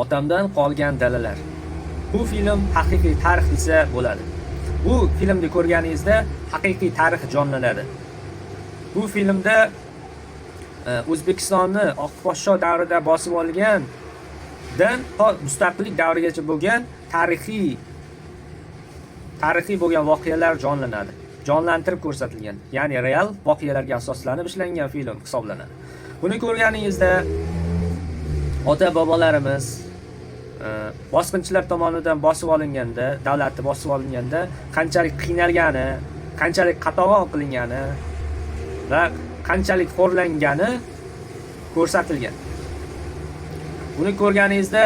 Otamdan qolgan dalalar. Bu film haqiqiy tarix desa bo'ladi. Bu filmni ko'rganingizda haqiqiy tarix jonlanadi. Bu filmda O'zbekistonni Oq podsho davrida bosib olgandan to mustaqillik davrigacha bo'lgan tarixiy bo'lgan voqealar jonlanadi. Jonlantirib ko'rsatilgan, ya'ni real voqealarga asoslanib ishlangan film hisoblanadi. Buni ko'rganingizda ota bobolarimiz bosqinchilar tomonidan bosib olinganda, davlatni bosib olinganda qanchalik qiynalgani, qanchalik qatag'on qilingani va qanchalik xo'rlangani ko'rsatilgan. Buni ko'rganingizda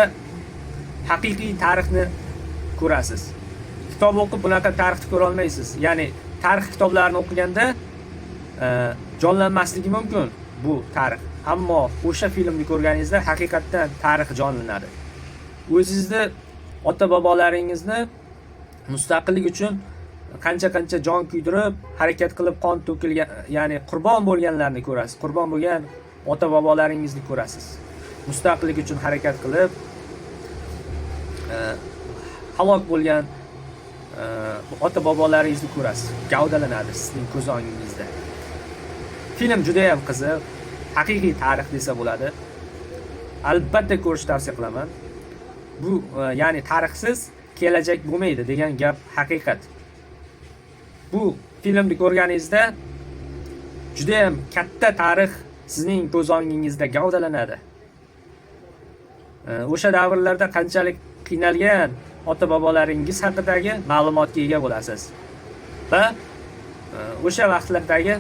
haqiqiy tarixni ko'rasiz. Kitob o'qib bunaqa tarixni ko'ra olmaysiz. Ya'ni tarix kitoblarini o'qiganda jonlanmasligi mumkin bu tarix. Ammo o'sha filmni ko'rganingizda haqiqatdan tarix jonlanadi. O'zingizni ota bobolaringizni mustaqillik uchun qancha-qancha jon kuydirib, harakat qilib qon to'kilgan, ya'ni qurbon bo'lganlarni ko'rasiz. Qurbon bo'lgan ota bobolaringizni ko'rasiz. Mustaqillik uchun harakat qilib halok bo'lgan ota bobolaringizni ko'rasiz. Gavdalanadi sizning ko'z o'ngingizda. Film juda ham qiziq, haqiqiy tarix desa bo'ladi. Albatta ko'rishni tavsiya qilaman. Bu ya'ni tarixsiz kelajak bo'lmaydi degan gap haqiqat. Bu filmni ko'rganingizda juda ham katta tarix sizning ko'z o'ngingizda gavdalanadi. O'sha davrlarda qanchalik qiynalgan ota bobolaringiz haqidagi ma'lumotga ega bo'lasiz. Va o'sha vaqtlardagi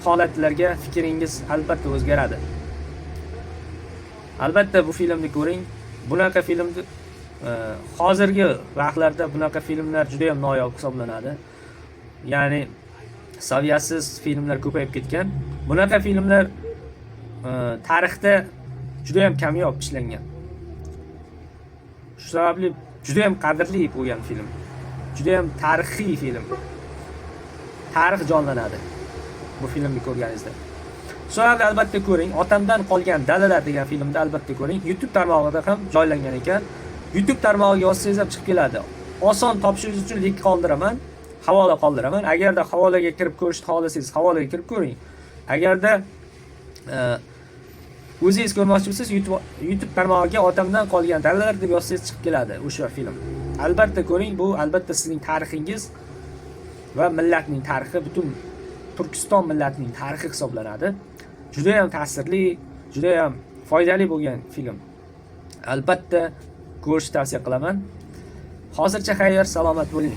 holatlarga fikringiz albatta o'zgaradi. Albatta bu filmni ko'ring. Bunaqa filmni hozirgi vaqtlarda bunaqa filmlar juda ham noyob hisoblanadi. Ya'ni saviyasiz filmlar ko'payib ketgan. Bunaqa filmlar tarixda juda ham kamyob ishlangan. Shu sababli juda ham qadrli bo'lgan film. Juda ham tarixiy film. Tarix jonlanadi bu filmni ko'rganingizda. So'radi, albatta ko'ring. Otamdan qolgan dalalar degan filmni albatta ko'ring. YouTube tarmog'ida ham joylangan ekan. YouTube tarmog'iga yozsangiz ham chiqib keladi. Oson topishingiz uchun link qoldiraman, havola qoldiraman. Agarda havolaga kirib ko'rishni xohlasangiz, havolaga kirib ko'ring. Agarda o'zingiz ko'rmoqchi bo'lsangiz, YouTube tarmog'iga "Otamdan qolgan dalalar" deb yozsangiz chiqib keladi o'sha film. Albatta ko'ring, bu albatta sizning tarixingiz va millatning tarixi, butun Turkiston millatining tarixi hisoblanadi. Juda ham ta'sirli, juda ham foydali bo'lgan film. Albatta ko'rishni tavsiya qilaman. Hozircha xayr, salomat bo'ling.